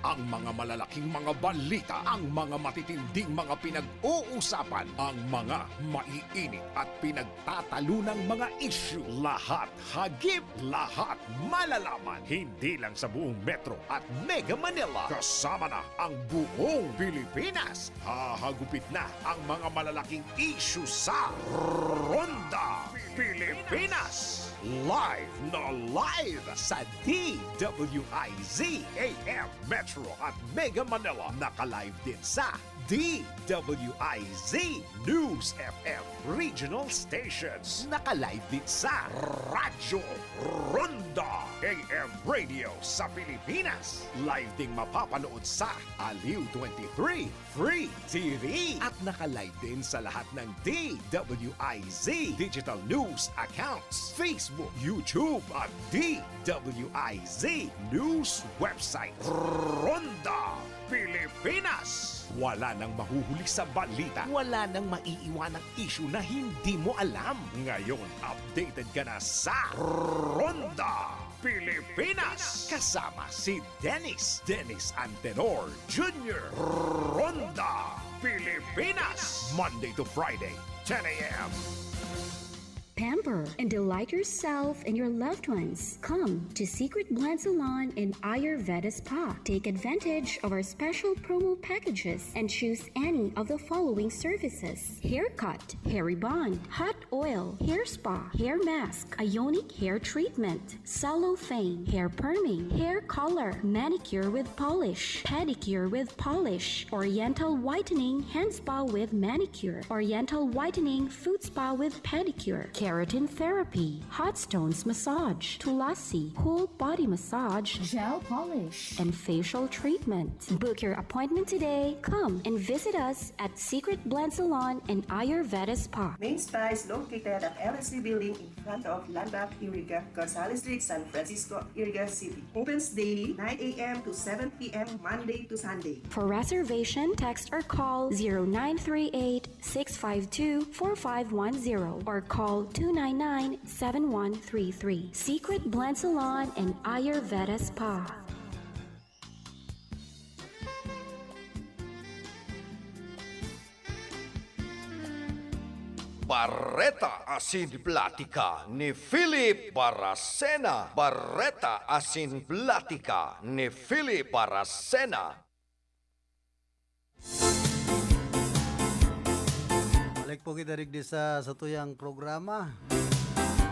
Ang mga malalaking mga balita, ang mga matitinding mga pinag-uusapan, ang mga maiinit at pinagtatalunang mga isyu, lahat hagip, lahat malalaman. Hindi lang sa buong Metro at Mega Manila, kasama na ang buong Pilipinas. Hahagupit na ang mga malalaking isyu sa Ronda Pilipinas. Live na live sa D W I Z A M Metro at Mega Manila. Naka-live din sa D W I Z News F M. regional stations. Naka-live din sa Radyo Ronda, A M radio sa Pilipinas. Live ding mapapanood sa Aliw twenty-three Free T V. At naka-live din sa lahat ng D W I Z digital news accounts, Facebook, YouTube, at D W I Z news website. Ronda Pilipinas. Wala nang mahuhuli sa balita. Wala nang maiiwanang issue na hindi mo alam. Ngayon, updated ka na sa Ronda Pilipinas. Kasama si Dennis, Dennis Antenor Junior. Ronda Pilipinas. Monday to Friday, ten a.m. Pamper and delight yourself and your loved ones. Come to Secret Blend Salon and Ayurveda Spa. Take advantage of our special promo packages and choose any of the following services: haircut, hair rebond, hot oil, hair spa, hair mask, ionic hair treatment, cellophane, hair perming, hair color, manicure with polish, pedicure with polish, oriental whitening, hand spa with manicure, oriental whitening, foot spa with pedicure, keratin therapy, hot stones massage, tulasi, whole body massage, gel polish, and facial treatment. Book your appointment today. Come and visit us at Secret Blend Salon and Ayurveda Spa. Main Spa is located at L S C Building in front of Landmark Iriga, Gonzales Street, San Francisco, Iriga City. Opens daily, nine a.m. to seven p.m., Monday to Sunday. For reservation, text or call zero nine three eight, six five two, four five one zero or call two nine nine, seven one three three. Secret Blend Salon and Ayurveda Spa. Bareta asin Platika ni Philip Baracena. Bareta asin Platika ni Philip Baracena. Balik po kita digdi sa satuyang programa.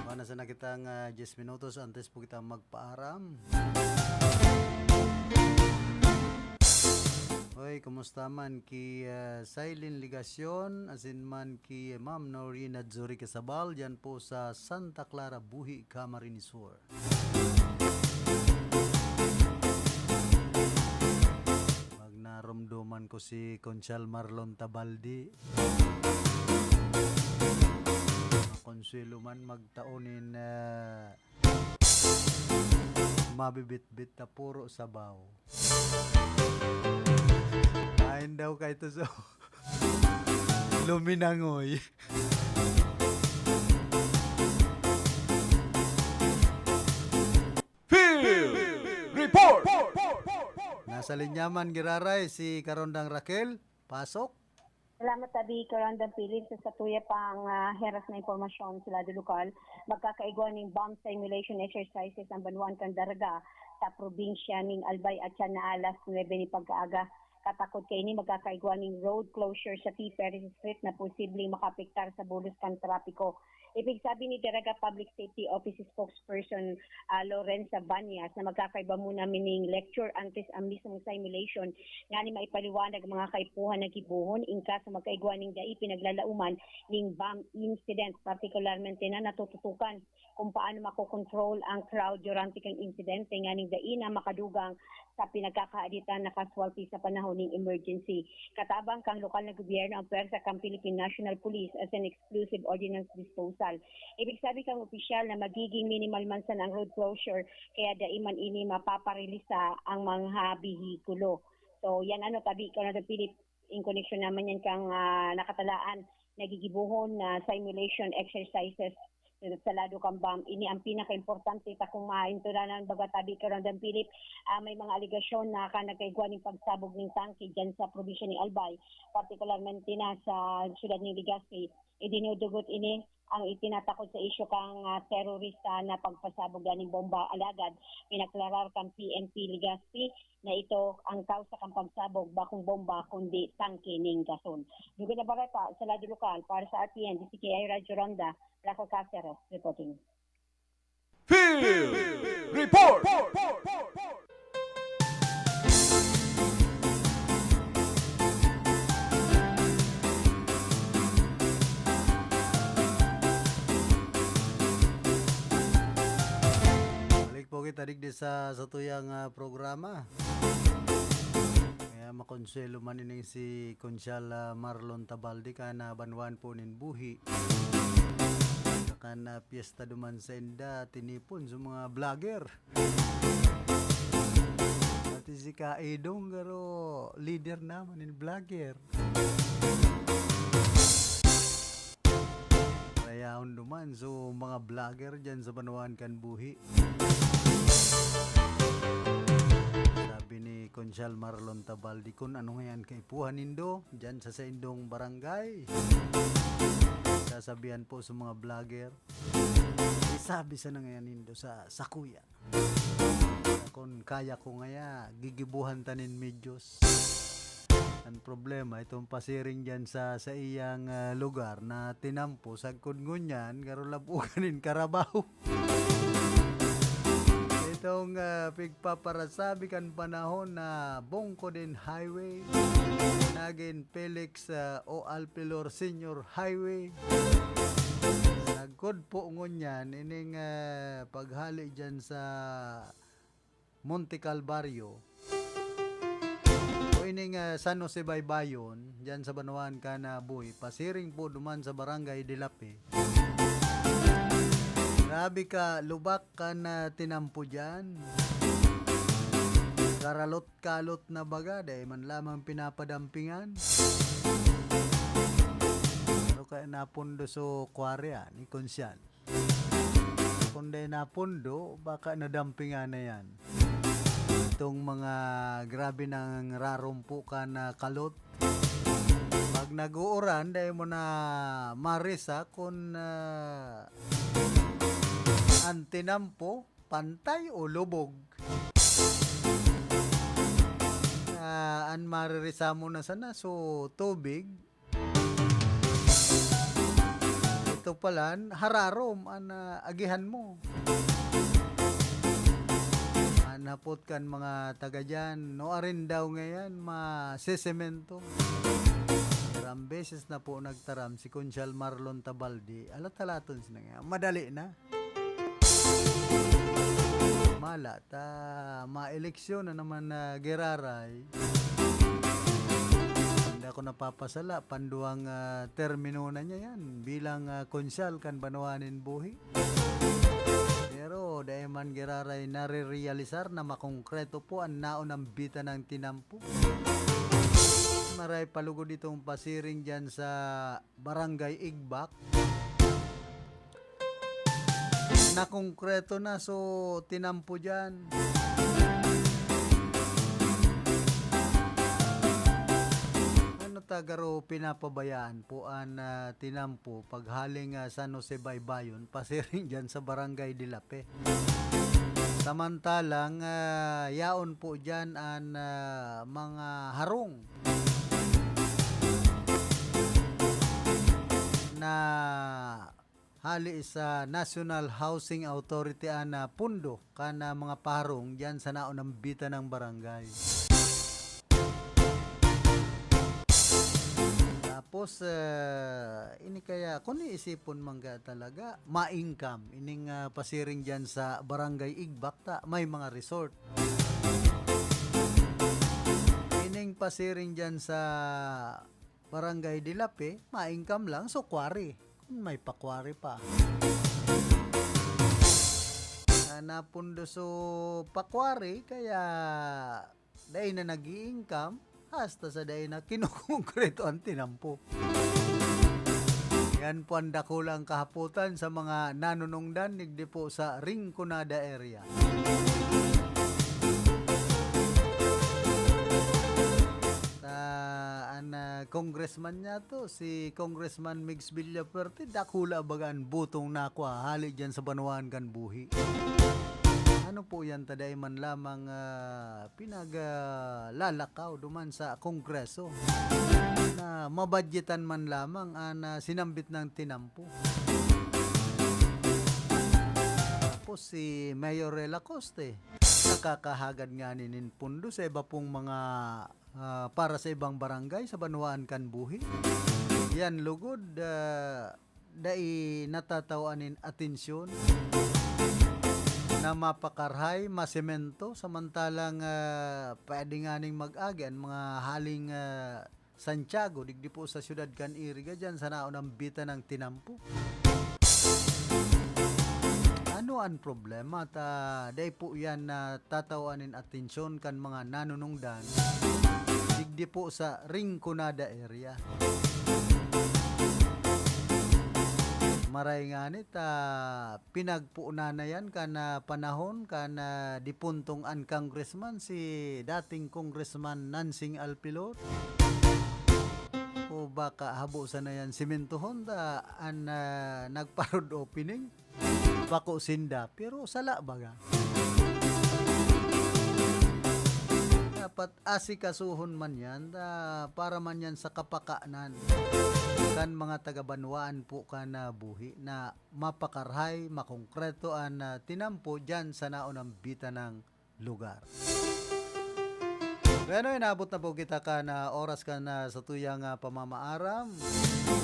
Wala na sana kitang ah, diyes minutos antes po kita magpaaram. Hoy, kumusta man ki ah, Silene Legacion asin man ki Ma'am Norina Zuri Casabal diyan po sa Santa Clara, Buhi, Camarines Sur. Pag naromdoman ko si Conchal Marlon Tabaldi, makonsuelo man magtao nin ah, mabibitbit na puro sabaw. Ain daw kay to so luminangoy. Field Report! Nasa linya man giraray si Karondang Raquel. Pasok. Salamat tabi, Karondang Philip. Sa satuya pang ah, heras na impormasyon sa lado lokal, magkakaigwa ning bomb simulation exercises ang banwaan kan Daraga sa probinsya ning Albay atyan na alas nuebe ni pagkaaga. Katakod kaini, magkakaigwa ning road closure sa T Perez Street na posibleng makaapektar sa bulos kan trapiko. Ipigsabi ni Daraga Public Safety Office Spokesperson ah, Lorenza Banyas na magkakaiba muna mining lecture antes ang mismong simulation ngani maipaliwanag ang mga kaipuhan na gibohon in kaso magkaigwa ning dai pinaglalauman ning bomb incident, partikularmente na natututukan kung paano makokontrol ang crowd durante kan insidente nganing dai na makadugang sa pinagkakaaditan na casualty sa panahon ning emergency. Katabang kang lokal na gobyerno ang pwersa kang Philippine National Police as an explosive ordnance disposal. Ibig sabi kang opisyal na magiging minimal man sana ang road closure kaya dai man ini mapaparelisa ang mga behikulo. So yan ano tabi, Colonel Philip, in connection naman yan kang ah, nakatalaan nagigibuhon na simulation exercises sa lado kan bomb. Ini ang pinakaimportante ta kung mainturanan baga tabi, Karandang Philip, ah, may mga alegasyon na kan nagkaigwa ning pagsabog ning tangke diyan sa probinsya ni Albay, partikularmente na sa siyudad ni Legazpi. Idinudugot ini ang itinatakod sa isyu kang ah, terorista na pagpasabog ning bomba. Alagad pinaklarar kan P N P Legazpi na ito ang kausa kan pagsabog, bakong bomba kundi tangke ning gason. Dugang na bareta sa lado lokal para sa R T N, D C K I Radyo Ronda, Raco Caceres reporting. Field Report! Digdi sa satuyang, ah, programa. Kaya makonsuelo man ining si Konsyal, ah, Marlon Tabaldi, kan, ah, banwaan po nin buhi. Kan, ah, piyesta duman sa inda, tinipon sa mga vlogger. Pati si Kaidong, garo, leader naman in vlogger. Rayaon duman, so, mga vlogger dyan sa banwaan kan buhi. Sabi ni Konsyal Marlon Tabaldi, "Kun ano ngayan kaipuhan nindo dyan sa saindong barangay?" Sasabihan po sa mga vlogger, "Isabi sana ngayan nindo sa sakuya." Kun kaya ko ngaya, gigibuhan ta nin medyos. Ang problema, itong pasiring dyan sa, sa iyang, ah, lugar na tinampo, sagkod ngunyan, garo labugan nin karabaw. Itong, ah, pigpaparasabi kan panahon na Bongkodin Highway, nagin Felix, ah, O. Alpilor Senior Highway. Sagkod po ngunyan, ining, ah, paghali dyan sa Monte Calvario, o ining, ah, San Jose Baybayon, dyan sa banwaan kan buhi, pasiring po duman sa Barangay Dilape. Grabe ka lubak kan, ah, tinampo dyan. Karalot-kalot na baga, dai man lamang pinapadampingan. Pero kaya napundo so quarry, ah, ni Konsyal. Kun dai napundo, baka nadampingan na yan. Itong mga grabe nang rarumpo kan, ah, kalot. Pag nag-uuran, dai mo na marisa kun, ah, an tinampo, pantay o lubog. Ah, an maririsa mo na sana, so, tubig. Ito pala, hararom an, ah, agihan mo. An hapot kan mga taga diyan, no, arin daw ngayan, masesemento. Ilang beses na po nagtaram si Konsyal Marlon Tabaldi, alat-alaton sina ngayan. Madali na. Mala ta, maeleksyon na naman na giraray. Hindi ako napapasala, panduwang, ah, termino na niya yan bilang, ah, konsyal kan banwaan nin buhi. Pero dai man giraray nare-realisar na makongkreto po an naunambitan ng tinampo. Maray palugod itong pasiring dyan sa Barangay Igbak. Nakongkreto na, so tinampo diyan. Ano ta, garo pinapabayaan po an, ah, tinampo paghaling, ah, San Jose Baybayon, pasiring diyan sa Barangay Dilape. Samantalang, ah, yaon po diyan an, ah, mga harong na hali sa National Housing Authority an, ah, pundo kan, ah, mga paharong diyan sa naunambitan ng barangay. Tapos, ah, ini kaya, kung iisipon man kaya talaga, ma-income ining, ah, pasiring diyan sa Barangay Igbak ta may mga resort. Ining pasiring diyan sa Barangay Dilape, ma-income lang, so quarry. Kung may pa-quarry pa. Ah, napundo so pa-quarry, kaya dai na nag-i-income, hasta sa dai na kinukongkreto ang tinampo. Yan po ang dakulang kahapotan sa mga nanunungdan, digdi po sa Rinconada area. Sa, an, ah, congressman niya to, si Congressman Migs Villafuerte, dakula baga an botong nakua, hali dyan sa banwaan kan buhi. Ano po yan, ta dai man lamang, ah, pinaglalakaw duman sa Kongreso na mabadyetan man lamang an, ah, sinambit nang tinampo. Tapos si Mayor Rela Coste, nakakahagad ngani nin pundo sa iba pong mga, ah, para sa ibang barangay sa banwaan kan buhi. Yan lugod, ah, dai natatawan nin atensyon. na mapakarhay, masemento, samantalang, ah, pwede nganing mag-agi an mga haling, ah, Santiago, digdi po sa siyudad kan Iriga, diyan sa naon ang bita ng tinampo. Ano ang problema? Ta, dai po yan na tatawan nin atensyon kan mga nanunungdan. Digdi po sa Rinconada area. Maray ngani ta pinagpuunan na yan kan, ah, panahon kan, ah, dipuntong an congressman, si dating Congressman Nancing Alpilor. O baka habo sana yan simentohon ta an, ah, nagpa-road opening. Bako sinda, pero sala baga. Dapat asikasuhon man yan, ah, para man yan sa kapakanan kan mga taga-banwaan po kan, ah, buhi na mapakarhay, makongkreto an, ah, tinampo diyan sa naon ang bita ng lugar. Bueno, inabot na po kita kan, ah, oras kan, ah, satuyang, ah, pamamaaram.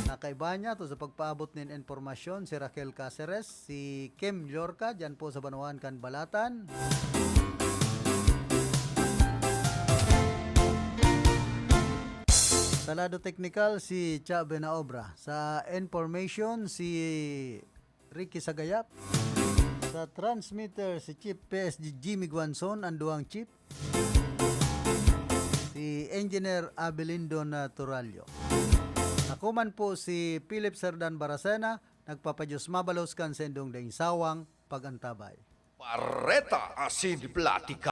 Nakaiba niya to sa pagpaabot nin impormasyon si Raquel Caceres, si Kim Llorca, diyan po sa Banwaan kan Balatan. Sa lado teknikal, si Cha Benaobra. Sa information, si Ricky Sagayap. Sa transmitter, si Chief P S G Jimmy Guanzon, ang duwang chief. Si Engineer Abelindo Naturalio. Ako man po si Philip Serdan Baracena, nagpapadiyos mabalos kan sendong daing sawang pag-antabay. Bareta asin Platika.